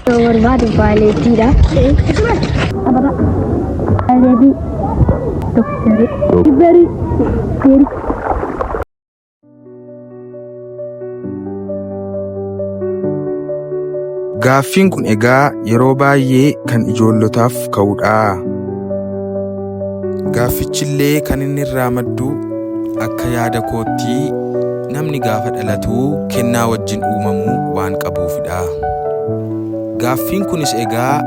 Yoo barbaadu paayileetiidha. Taphataa. Paayileetii. Doktarii. Kiipparii. Gaaffiin kun egaa yeroo baay'ee kan ijoollotaaf ka'udha. Gaaffichillee kan inni irraa maddu akka yaada kootti namni gaafa dhalatu kennaa wajjin uumamuu waan qabuufidha. Gaaffiin kunis egaa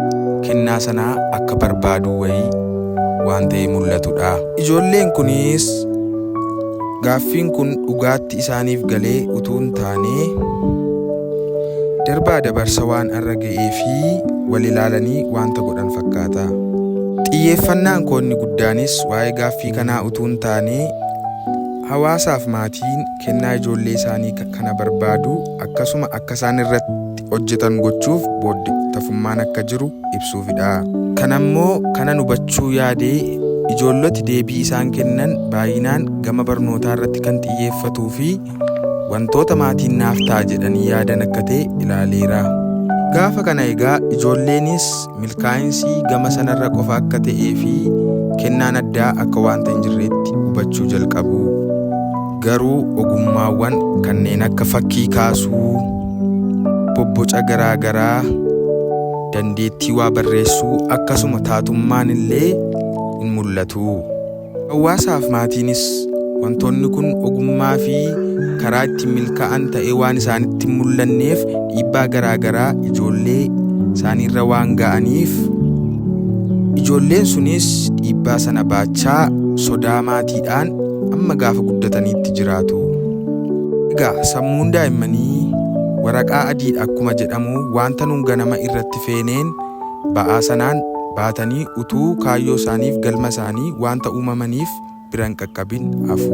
kennaa sana akka barbaaduu wayii waan ta'ee mul'atudha. Ijoolleen kunis Gaaffiin kun dhugaatti isaaniif galee utuu hin taane, darbaa dabarsa waan irra ga'ee fi wal ilaalanii waanta godhan fakkaata. Xiyyeeffannaan koo inni guddaanis waa'ee gaaffii kanaa utuu hin taane, hawaasaaf maatiin kennaa ijoollee isaanii kana barbaadu akkasuma akka isaan irratti hojjetan gochuuf booddetafummaan akka jiru ibsuufidha. Kanammoo kanan hubachuu yaade ijoolloti deebii isaan kennan baay'inaan gama barnootaa irratti kan xiyyeeffatuu fi wantoota maatiin naaf ta'a jedhanii yaadan akka ta'e ilaaleera. Gaafa kana egaa ijoolleenis milkaa'insi gama sanarra qofa akka ta'ee fi kennaan addaa akka waanta hin jirreetti hubachuu jalqabu. Garuu ogummaawwan kanneen akka fakkii kaasuu, bobboca garaa garaa, dandeettii waa barreessuu akkasuma taatummaan illee hin mul'atu. Hawaasaaf maatiinis wantoonni kun ogummaa fi karaa ittiin milkaa'an ta'ee waan isaanitti hin mul'anneef dhiibbaa garaa garaa ijoollee isaaniirra waan ga'aniif ijoolleen sunis dhiibbaa sana baachaa sodaa maatiidhaan amma gaafa guddataniitti jiraatu. Egaa sammuun daa'immanii waraqaa adiidha akkuma jedhamu wanta nuun ganama irratti feeneen ba'aa sanaan baatanii utuu kaayyoo isaaniif galma isaanii wanta uumamaniif bira hin qaqqabin hafu.